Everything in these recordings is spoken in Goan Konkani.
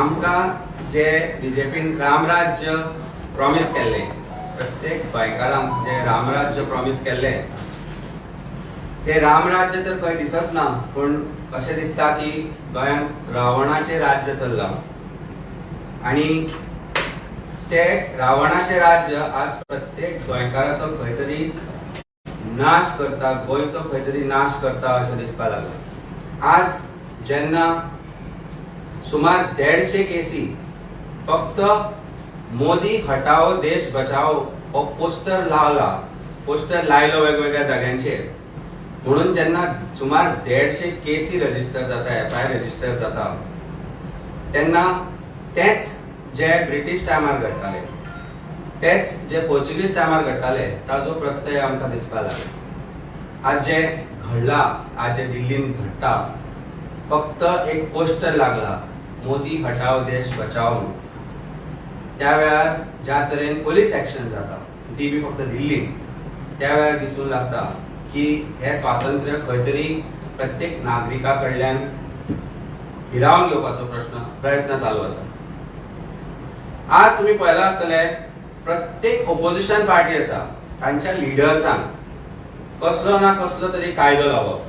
आमकां जे बीजेपीन रामराज्य प्रॉमीस केल्लें, प्रत्येक गोंयकारांक जे रामराज्य प्रॉमीस केल्लें, ते रामराज्य तर खंय दिसच ना, पूण अशें दिसता की गोंयांत रावणाचें राज्य चल्लां आनी ते रावणाचें राज्य आज प्रत्येक गोंयकाराचो खंय तरी नाश करता, गोंयचो खंय तरी नाश करता अशें दिसपाक लागलां. आज जेन्ना सुमार 150 केसी फक्त "मोदी हटाओ, देश बचाओ" हो पोस्टर लावला, पोस्टर लायलो वेगवेगळ्या जाग्यांचेर म्हणून जेन्ना सुमार 150 केसी रजिस्टर जाता, एफआयआर रजिस्टर जाता, तेन्ना तेच जे ब्रिटीश टायमार घडटाले, तेच जे पोर्चुगीज टायमार घडटाले, ताजो प्रत्यय आमकां दिसपाक लागला. आज जे घडला, आज जे दिल्लीन घडटा, फक्त एक पोस्टर लागला "मोदी हटाओ, देश बचाओ" म्हणून, त्या वेळार ज्या तरेन पोलीस एक्शन जाता, ती बी फक्त दिल्लीन, त्या वेळार दिसून लागता की हे स्वातंत्र्य खंय तरी प्रत्येक नागरिका कडल्यान हिरावन घेवपाचो प्रयत्न चालू आसा. आज तुमी पळयलां आसतलें, प्रत्येक ओपोजिशन पार्टी आसा तांच्या लिडर्सांक कसलो ना कसलो तरी कायदो लावप,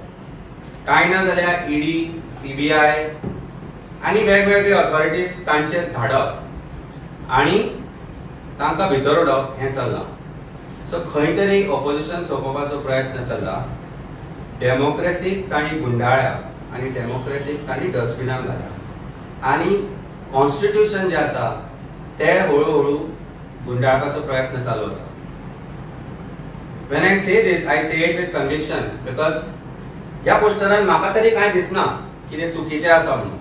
कांय ना जाल्यार ईडी, सीबीआय आनी वेगवेगळे ऑथॉरिटीज तांचेर धाडप आनी तांकां भितर उडोवप हें चल्लां. सो खंय तरी ओपोजिशन सोंपोवपाचो प्रयत्न चल्ला. डेमोक्रेसीक तांणी गुंडाळ्या आनी डेमोक्रेसीक तांणी डस्टबिनान घाल्या आनी कॉन्स्टिट्युशन जें आसा ते हळू हळू गुंडाळपाचो प्रयत्न चालू आसा. When I say this, I say it with conviction because ह्या पोस्टरान म्हाका तरी कांय दिसना कितें चुकीचें आसा म्हणून.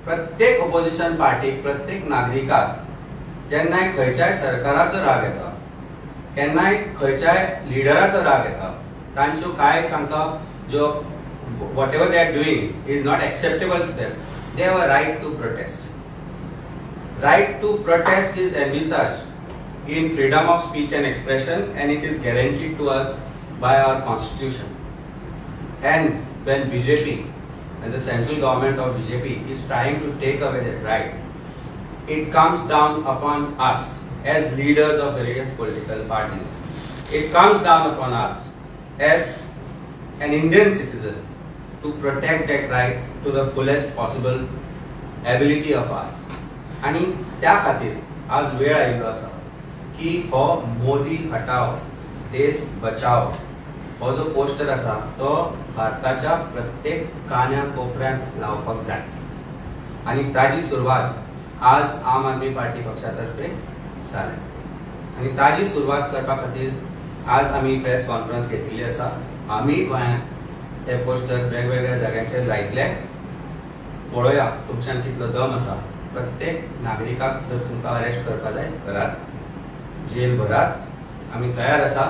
प्रत्येक ओपोजिशन पार्टीक, प्रत्येक नागरिकाक जेन्नाय खंयच्याय सरकाराचो राग येता, केन्नाय खंयच्याय लिडराचो राग येता, तांच्यो कांय तांकां ज्यो whatever they are doing is not acceptable to them, they have a right to protest. Right to protest is envisaged in freedom of speech and expression, and it is guaranteed to us by our constitution. And when BJP and the central government of BJP is trying to take away that right, it comes down upon us as leaders of various political parties. It comes down upon us as an Indian citizen to protect that right to the fullest possible ability of ours. आणि त्या खातीर आज वेळ आयिल्लो आसा की हो "मोदी हटाओ, देश बचाओ" हो जो पोस्टर आसा तो भारताच्या प्रत्येक कान्या कोपऱ्यांत लावपाक जाय आनी ताजी सुरवात आज आम आदमी पार्टी पक्षा तर्फे जाल्या आनी ताजी सुरवात करपा खातीर आज आमी प्रेस कॉन्फरन्स घेतिल्ली आसा. आमी गोंयांत हे पोस्टर वेगवेगळ्या जाग्यांचेर लायतले. पळोवया तुमच्यान कितलो दम आसा. प्रत्येक नागरिकाक जर तुमकां अरेस्ट करपा जाय, करात, जेल भरात, आमी तयार आसा.